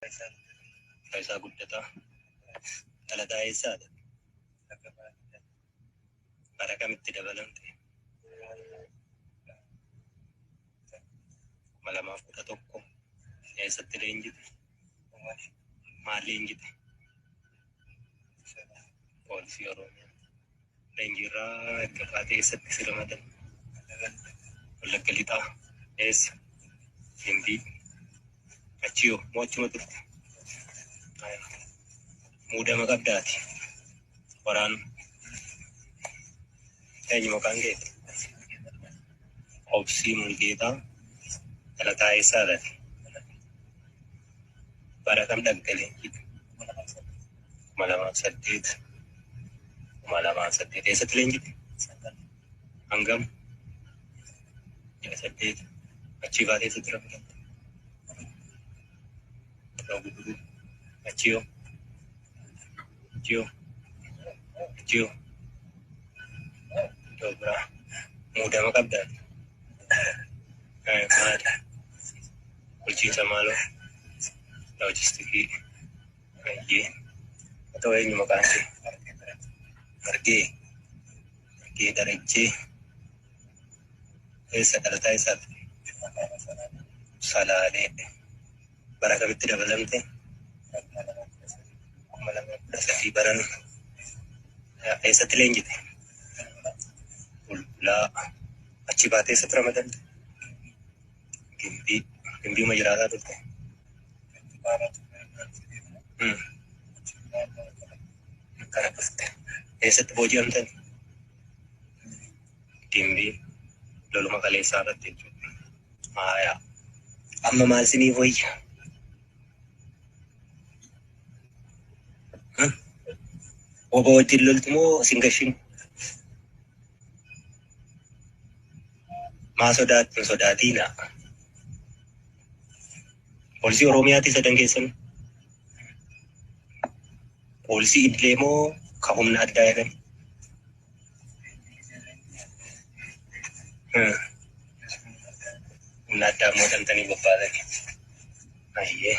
Faayisaa Guddataa. Dhalataa eessaadha? Bara kamitti dabalamte? 2011. Eessatti leenjite? Maal leenjite? Poolisii Oromiyaa. Leenjiirraa erga baatee eessatti si ramadan? Wallagga Lixaa. Eessa? Gimbii. Achii hoo? Moo achuma turte? Muudama qabdaati. Waraana. Eenyu maqaan keeti? Obsii Mulgeetaa. Dhalataa eessaadha? Bara kam dhaqxe leenjii? 2008. 2008. Eessatti leenjite? Hangam? Ji'a 8. Achii baatee eessatti ramadamte? Irra guduruu. Achii hoo? Achii hoo? Achii hoo? Iddoo biraa. Muudama qabdaati? Maali? Bulchiinsa maaloo? Loojistikii. Ayyee. Haa ta'u, eenyu maqaan kee? Margee. Margee Darajjee. Eessa dhalataa eessaati? Salaalee. Bara kamitti dabalamte? 2013 baran. Eessatti leenjite? Bulbulaa. Achi baatee eessatti ramadamte? Gimbii. Gimbiima jiraataa turte? Akkana dhufte. Eessatti booji'amtan? Gimbii. Loluma kaleessaa irratti jechuudha. Haayaa. Amma maal siniif wayya? Wobo wajjin loltu moo sin gashin? Maa sodaattu? Hin sodaatiina. Poolisii Oromiyaati sadan keessan? Poolisii idilee moo ka humna addaa jedhan? Humna addaa immoo dhamtanii bobbaatanii. Ayyee.